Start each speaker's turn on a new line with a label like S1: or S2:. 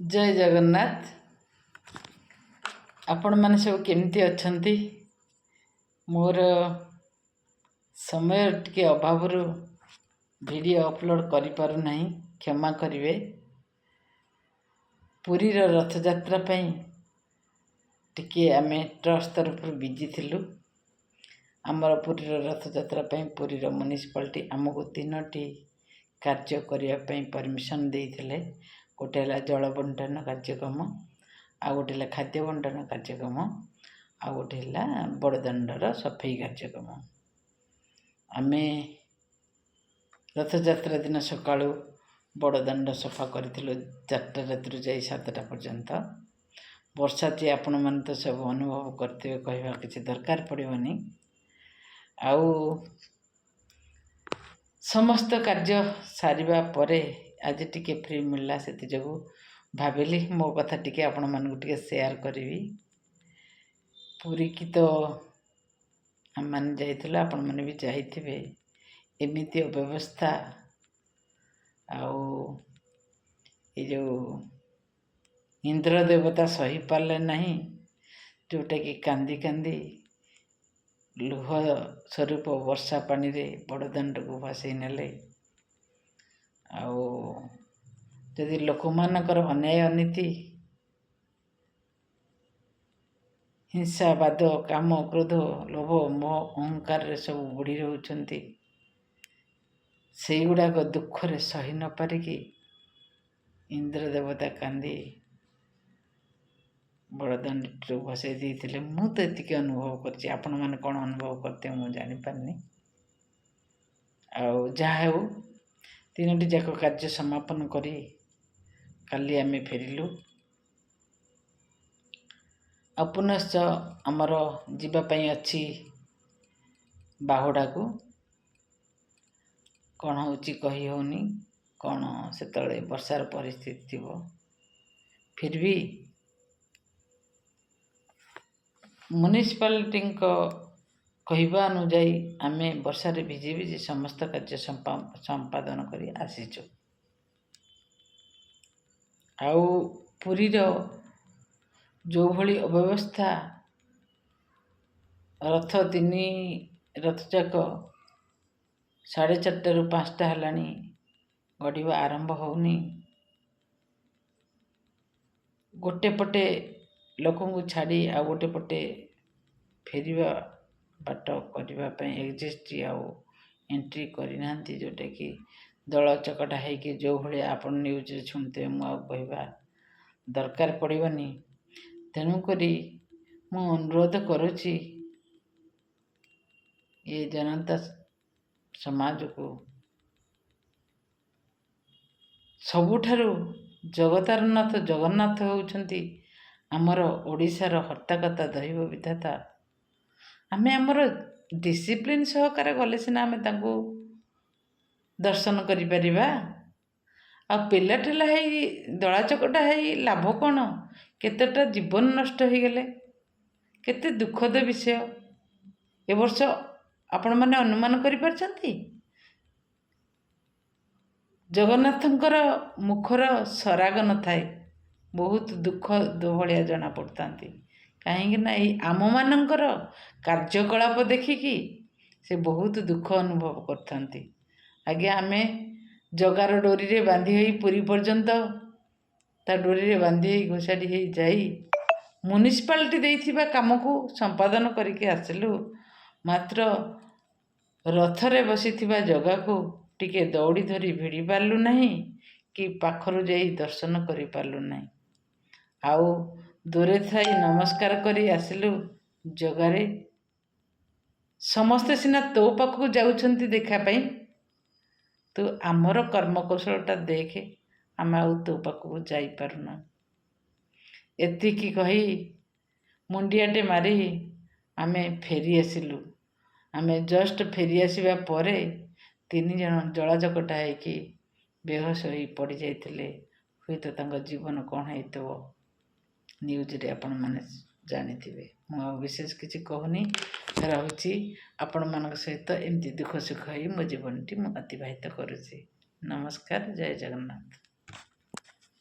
S1: ଜୟ ଜଗନ୍ନାଥ। ଆପଣମାନେ ସବୁ କେମିତି ଅଛନ୍ତି? ମୋର ସମୟ ଟିକେ ଅଭାବରୁ ଭିଡ଼ିଓ ଅପଲୋଡ଼ କରିପାରୁନାହିଁ, କ୍ଷମା କରିବେ। ପୁରୀର ରଥଯାତ୍ରା ପାଇଁ ଟିକିଏ ଆମେ ଟ୍ରଷ୍ଟ ତରଫରୁ ବିଜି ଥିଲୁ। ଆମର ପୁରୀର ରଥଯାତ୍ରା ପାଇଁ ପୁରୀର ମ୍ୟୁନିସିପାଲିଟି ଆମକୁ 3ଟି କାର୍ଯ୍ୟ କରିବା ପାଇଁ ପରମିସନ୍ ଦେଇଥିଲେ। ଗୋଟେ ହେଲା ଜଳ ବଣ୍ଟନ କାର୍ଯ୍ୟକ୍ରମ, ଆଉ ଗୋଟେ ହେଲା ଖାଦ୍ୟ ବଣ୍ଟନ କାର୍ଯ୍ୟକ୍ରମ, ଆଉ ଗୋଟେ ହେଲା ବଡ଼ଦାଣ୍ଡର ସଫେଇ କାର୍ଯ୍ୟକ୍ରମ। ଆମେ ରଥଯାତ୍ରା ଦିନ ସକାଳୁ ବଡ଼ଦାଣ୍ଡ ସଫା କରିଥିଲୁ 4ଟା ରାତିରୁ ଯାଇ 7ଟା ପର୍ଯ୍ୟନ୍ତ। ବର୍ଷାଟି ଆପଣମାନେ ତ ସବୁ ଅନୁଭବ କରିଥିବେ, କହିବା କିଛି ଦରକାର ପଡ଼ିବନି। ଆଉ ସମସ୍ତ କାର୍ଯ୍ୟ ସାରିବା ପରେ ଆଜି ଟିକେ ଫ୍ରି ମିଳିଲା, ସେଥିଯୋଗୁଁ ଭାବିଲି ମୋ କଥା ଟିକେ ଆପଣମାନଙ୍କୁ ଟିକେ ସେୟାର କରିବି। ପୁରୀକି ତ ଆମେମାନେ ଯାଇଥିଲୁ, ଆପଣମାନେ ବି ଯାଇଥିବେ। ଏମିତି ଅବ୍ୟବସ୍ଥା, ଆଉ ଏ ଯେଉଁ ଇନ୍ଦ୍ର ଦେବତା ସହିପାରିଲେ ନାହିଁ, ଯେଉଁଟାକି କାନ୍ଦି କାନ୍ଦି ଲୁହ ସ୍ୱରୂପ ବର୍ଷା ପାଣିରେ ବଡ଼ଦାଣ୍ଡକୁ ଭସେଇ ନେଲେ। ଆଉ ଯଦି ଲୋକମାନଙ୍କର ଅନ୍ୟାୟ ଅନୀତି, ହିଂସା, ବାଦ, କାମ, କ୍ରୋଧ, ଲୋଭ, ମୋହ, ଅହଙ୍କାରରେ ସବୁ ବୁଡ଼ି ରହୁଛନ୍ତି, ସେଇଗୁଡ଼ାକ ଦୁଃଖରେ ସହି ନ ପାରିକି ଇନ୍ଦ୍ର ଦେବତା କାନ୍ଦି ବଡ଼ଦାଣ୍ଡରୁ ଭସେଇ ଦେଇଥିଲେ। ମୁଁ ତ ଏତିକି ଅନୁଭବ କରିଛି, ଆପଣମାନେ କ'ଣ ଅନୁଭବ କରିଥିବେ ମୁଁ ଜାଣିପାରିନି। ଆଉ ଯାହା ହେଉ, 3ଟି ଯାକ କାର୍ଯ୍ୟ ସମାପନ କରି କାଲି ଆମେ ଫେରିଲୁ। ଆଉ ପୁନଶ୍ଚ ଆମର ଯିବା ପାଇଁ ଅଛି ବାହୁଡ଼ାକୁ। କ'ଣ ହେଉଛି କହି ହେଉନି, କ'ଣ ସେତେବେଳେ ବର୍ଷାର ପରିସ୍ଥିତି ଥିବ। ଫିର୍ ବି ମ୍ୟୁନିସିପାଲିଟିଙ୍କ କହିବା ଅନୁଯାୟୀ ଆମେ ବର୍ଷାରେ ଭିଜି ଭିଜି ସମସ୍ତ କାର୍ଯ୍ୟ ସମ୍ପାଦନ କରି ଆସିଛୁ। ଆଉ ପୁରୀର ଯେଉଁଭଳି ଅବ୍ୟବସ୍ଥା, ରଥ 3 ରଥଯାକ 4:30ରୁ 5ଟା ହେଲାଣି, ଗଡ଼ିବା ଆରମ୍ଭ ହେଉନି। ଗୋଟେ ପଟେ ଲୋକଙ୍କୁ ଛାଡ଼ି ଆଉ ଗୋଟେ ପଟେ ଫେରିବା ବାଟ କରିବା ପାଇଁ ଏକ୍ଜିଷ୍ଟ ଆଉ ଏଣ୍ଟ୍ରି କରିନାହାନ୍ତି, ଯେଉଁଟାକି ଦଳ ଚକଟା ହେଇକି ଯେଉଁଭଳିଆ ଆପଣ ନ୍ୟୁଜ୍ରେ ଶୁଣିଥିବେ, ମୁଁ ଆଉ କହିବା ଦରକାର ପଡ଼ିବନି। ତେଣୁକରି ମୁଁ ଅନୁରୋଧ କରୁଛି ଏ ଜନତା ସମାଜକୁ, ସବୁଠାରୁ ଜଗତର ନାଥ ଜଗନ୍ନାଥ ହେଉଛନ୍ତି ଆମର ଓଡ଼ିଶାର ହର୍ତ୍ତାକର୍ତ୍ତା, ଦୈବ ବିଧାତା। ଆମେ ଆମର ଡିସିପ୍ଲିନ୍ ସହକାରେ ଗଲେ ସିନା ଆମେ ତାଙ୍କୁ ଦର୍ଶନ କରିପାରିବା। ଆଉ ପେଲା ଠେଲା ହେଇ ଦଳା ଚକଟା ହେଇ ଲାଭ କ'ଣ? କେତେଟା ଜୀବନ ନଷ୍ଟ ହେଇଗଲେ, କେତେ ଦୁଃଖଦ ବିଷୟ। ଏ ବର୍ଷ ଆପଣମାନେ ଅନୁମାନ କରିପାରିଛନ୍ତି ଜଗନ୍ନାଥଙ୍କର ମୁଖର ସରାଗ ନଥାଏ, ବହୁତ ଦୁଃଖ ଭଳିଆ ଜଣାପଡ଼ୁଥାନ୍ତି। କାହିଁକି ନା ଏଇ ଆମମାନଙ୍କର କାର୍ଯ୍ୟକଳାପ ଦେଖିକି ସେ ବହୁତ ଦୁଃଖ ଅନୁଭବ କରିଥାନ୍ତି। ଆଜ୍ଞା, ଆମେ ଜଗାର ଡୋରିରେ ବାନ୍ଧି ହୋଇ ପୁରୀ ପର୍ଯ୍ୟନ୍ତ ତା ଡୋରିରେ ବାନ୍ଧି ହୋଇ ଘୋଷାଡ଼ି ହେଇ ଯାଇ ମ୍ୟୁନିସିପାଲିଟି ଦେଇଥିବା କାମକୁ ସମ୍ପାଦନ କରିକି ଆସିଲୁ। ମାତ୍ର ରଥରେ ବସିଥିବା ଜଗାକୁ ଟିକେ ଦଉଡ଼ି ଧରି ଭିଡ଼ି ପାରିଲୁ ନାହିଁ କି ପାଖରୁ ଯାଇ ଦର୍ଶନ କରିପାରିଲୁ ନାହିଁ। ଆଉ ଦୂରେ ଥାଇ ନମସ୍କାର କରି ଆସିଲୁ। ଜଗାରେ, ସମସ୍ତେ ସିନା ତୋ ପାଖକୁ ଯାଉଛନ୍ତି ଦେଖା ପାଇଁ, ତୁ ଆମର କର୍ମକୌଶଳଟା ଦେଖେ, ଆମେ ଆଉ ତୋ ପାଖକୁ ଯାଇପାରୁନା। ଏତିକି କହି ମୁଣ୍ଡିଆଟେ ମାରି ଆମେ ଫେରି ଆସିଲୁ। ଆମେ ଜଷ୍ଟ ଫେରି ଆସିବା ପରେ 3 ଜଣ ଜଳାଚକଟା ହେଇକି ବେହୋସ ହୋଇ ପଡ଼ିଯାଇଥିଲେ। ହୁଏତ ତାଙ୍କ ଜୀବନ କ'ଣ ହେଇଥିବ ନ୍ୟୁଜ୍ରେ ଆପଣମାନେ ଜାଣିଥିବେ। ମୁଁ ଆଉ ବିଶେଷ କିଛି କହୁନି, ରହୁଛି। ଆପଣମାନଙ୍କ ସହିତ ଏମିତି ଦୁଃଖ ସୁଖ ହେଇ ମୋ ଜୀବନଟି ମୁଁ ଅତିବାହିତ କରୁଛି। ନମସ୍କାର, ଜୟ ଜଗନ୍ନାଥ।